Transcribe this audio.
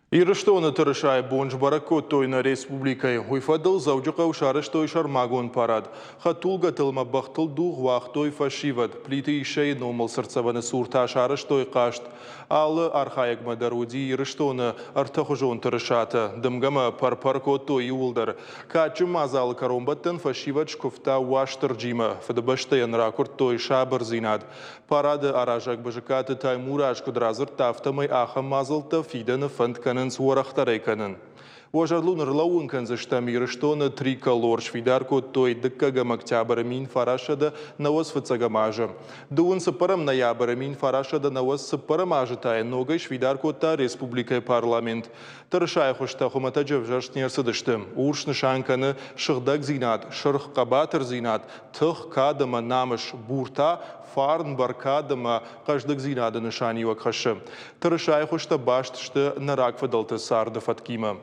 Ирыстоны тырысайы бон сбӕрӕг кодтой нӕ республикӕйы. Уый фӕдыл Дзӕуджыхъӕуы сарӕзтой сӕрмагонд парад. Хӕдтулгӕтыл ӕмӕ бӕхтыл дугъ уагътой фӕсивӕд. Плиты Иссӕйы номыл цыртдзӕвӕны цур та сарӕзтой хъазт. Алы архайӕгмӕ дӕр уыди Ирыстоны ӕртӕхуызон тырысатӕ. Дымгӕмӕ пӕр-пӕр кодтой иууылдӕр. Кадджын мадзалы кӕронбӕттӕн фӕсивӕд скуывта Уастырджимӕ, Фыдыбӕстӕйӕн ракуырдтой сабырдзинад. Парады аразӕг Бызыккаты Таймураз куыд радзырдта, афтӕмӕй ахӕм мадзӕлттӕ фидӕны фӕнд кӕнынц уӕрӕхдӕрӕй кӕнын. Уӕ зӕрдыл уын ӕрлӕууын кӕндзыстӕм, Ирыстоны триколор сфидар кодтой дыккӕгӕм октябры 1990 фыццӕгӕм азы. Дыууын цыппӕрӕм ноябры 1994 азы та йӕ ногӕй сфидар кодта республикӕйы парламент. Тырысайы хуызтӕ хуымӕтӕджы ӕвзӕрст не рцыдысты. Урс нысан кӕны сыгъдӕгдзинад, сырх хъӕбатырдзинад, тых, кад ӕмӕ намыс, бур та фарн, бӕркад ӕмӕ хъӕздыгдзинады нысаниуӕг хӕссы. Тырысайы хуызтӕ баст сты нӕ рагфыдӕлты царды фӕткимӕ.